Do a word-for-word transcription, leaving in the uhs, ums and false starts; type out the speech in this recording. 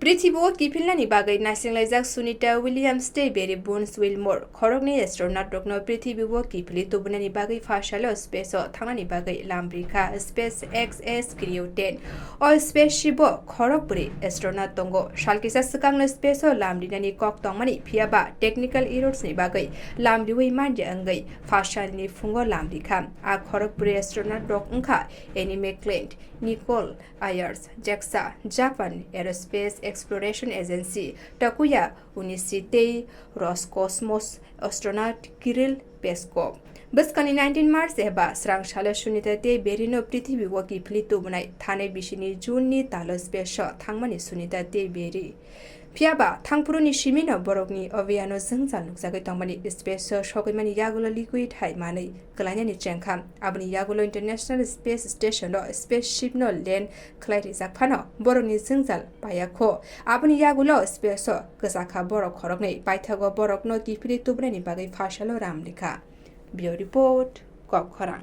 Prithibi o kiphilnani bagwi naisinglaijak Sunita Williams tei Barry Bones Wilmore khoroknwi astronaut rokno prithibi o kiphilwi tubunani bagwi pha salo space o thangnani bagwi lam rikha SpaceX Crew ten. O spaceship o khorok bwrwi astronaut tongo. Sal kisa swkangno space o lam rinani kok tongmani, phiya ba technical errors ni bagwi lam riwi manya wngwi pha salni phungo lam rikha. A khorok bwrwi astronaut rok wngkha Annie McClain, Nicole Ayers, JAXA, Japan Aerospace Exploration Agency, Takuya Onishi tei Roscosmos astronaut Kirill Peskov. Bwskangni nineteen March eba srang salo Sunita tei Barry no prithibi o kiphilwi tubunai thanai bisini June ni talo space o thangmani Sunita tei Barry. Phiya ba thangphuru ni simi no borokni obiyano jwngjal nukjagwi tongmani, space o sogwimani yagulo liquid hai manwi kwlainani chengkha. Aboni yagulo International Space Station o spaceship no land khlai rijak phano borokni jwngjal paiya kho. Aboni yagulo space o kwchakha borok khoroknwi, paithago borokno kiphilwi tubunani bagwi pha salo lam rikha. Bureau Report, Kokkhorang.